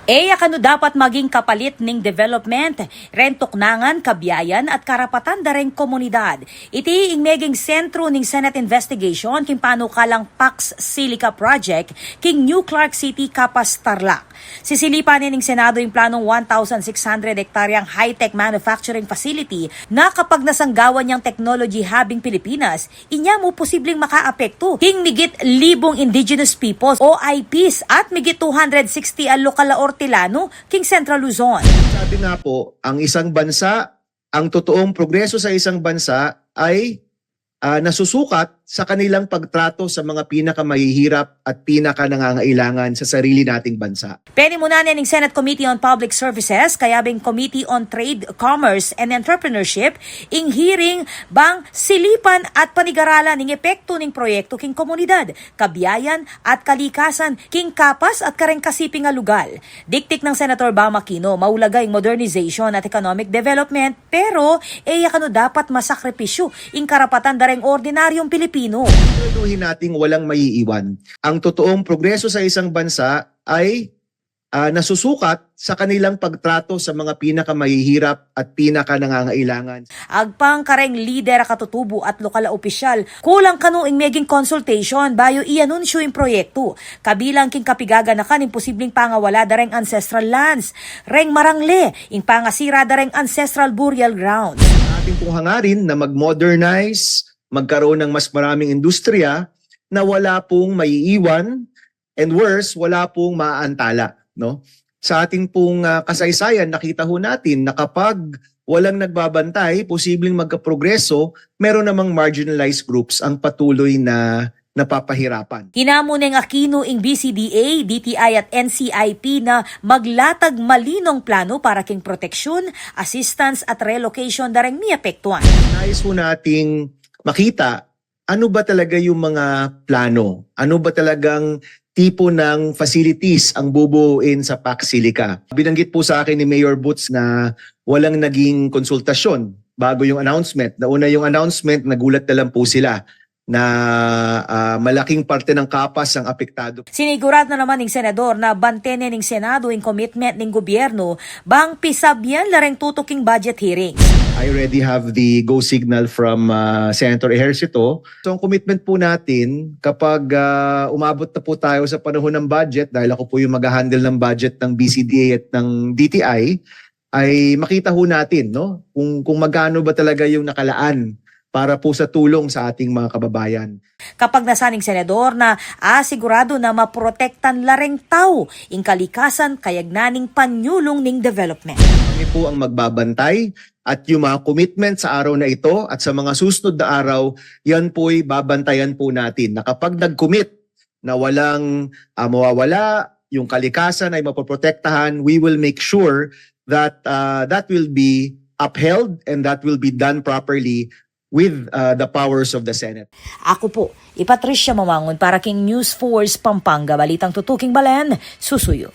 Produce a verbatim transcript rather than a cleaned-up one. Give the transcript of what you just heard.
E ya kanu dapat maging kapalit ning development, reng tuknangan, kabiayan at karapatan da reng komunidad. Iti ing meging sentro ning Senate investigation king panukalang Pax Silica Project king New Clark City, Capas, Tarlac. Sisilipan ne ning Senado ing planong one thousand six hundred hektaryang high-tech manufacturing facility na kapag nasanggawan yang technology hub ing Pilipinas, inya mu posibleng makaapekto king migit libung indigenous peoples o I Ps at migit two hundred sixty a lokal a Ortelano king Central Luzon. Sabi nga po, ang isang bansa, ang totoong progreso sa isang bansa ay, ah, nasusukat sa kanilang pagtrato sa mga pinakamahihirap at pinakanangangailangan sa sarili nating bansa. Penimunan ne ning Senate Committee on Public Services, kayabing Committee on Trade, Commerce, and Entrepreneurship ing hearing bang silipan at panigaralan ing epekto ning proyekto king komunidad, kabiayan at kalikasan king Capas at kareng kasiping a lugal. Dikdik nang Senator Bam Aquino, maulaga ing modernization at economic development, pero e ya kanu dapat masakripisyu ing karapatan da reng ordinaryong Pilipino. Siguraduhin nating walang maiiwan. Ang totoong progreso sa isang bansa ay, ah, nasusukat sa kanilang pagtrato sa mga pinakamahihirap at pinakanangangailangan. Agpang kareng lider a katutubo at lokal a opisyal, kulang kanu ing meging consultation bayu i-anunsyu ing proyekto, kabilang king kapigaganakan ning posibleng pangawala da reng ancestral lands, reng marangle, ing pangasira da reng ancestral burial grounds. Ating pong hangarin na mag-modernize, magkaroon ng mas maraming industriya na wala pong maiiwan, and worse, wala pong maaantala, no? Sa ating pong, ah, kasaysayan, nakita ho natin na kapag walang nagbabantay, posibleng magkaprogreso, meron namang marginalized groups ang patuloy na napapahirapan. Hinamon neng Aquino ing B C D A, D T I at N C I P na maglatag malinong plano para king proteksyon, assistance at relocation da reng miapektuan. Nais ho nating makita ano ba talaga yung mga plano, ano ba talagang tipo ng facilities ang bubuuin sa Pax Silica. Binanggit po sa akin ni Mayor Boots na walang naging konsultasyon bago yung announcement. Nauna yung announcement, nagulat na lang po sila na, ah, malaking parte ng Capas ang apektado. Sinigurado na naman ning senador na bante ne ning Senado ing commitment ning gobyerno bang pisabyan la reng tutuking budget hearings. I already have the go signal from, ah, Senator Ejercito. So, ang commitment po natin, kapag, ah, umabot na po tayo sa panahon ng budget, dahil ako po yung mag-handle ng budget ng B C D A at ng D T I, ay makita ho natin, no, kung, kung magkano ba talaga yung nakalaan para po sa tulong sa ating mga kababayan. Kapagnasan ning senador na asigurado na maprotektan la reng tau ing kalikasan kayagnan ning panyulung ning development. Kami po ang magbabantay at yung mga commitment sa araw na ito at sa mga susunod na araw, yan po'y babantayan po natin na kapag nag-commit na walang, ah, mawawala, yung kalikasan ay mapoprotektahan, we will make sure that, ah, that will be upheld and that will be done properly with, ah, the powers of the Senate. Ako po, i Patricia Mamangun para king News Force Pampanga, balitang tutuking balen, susuyu.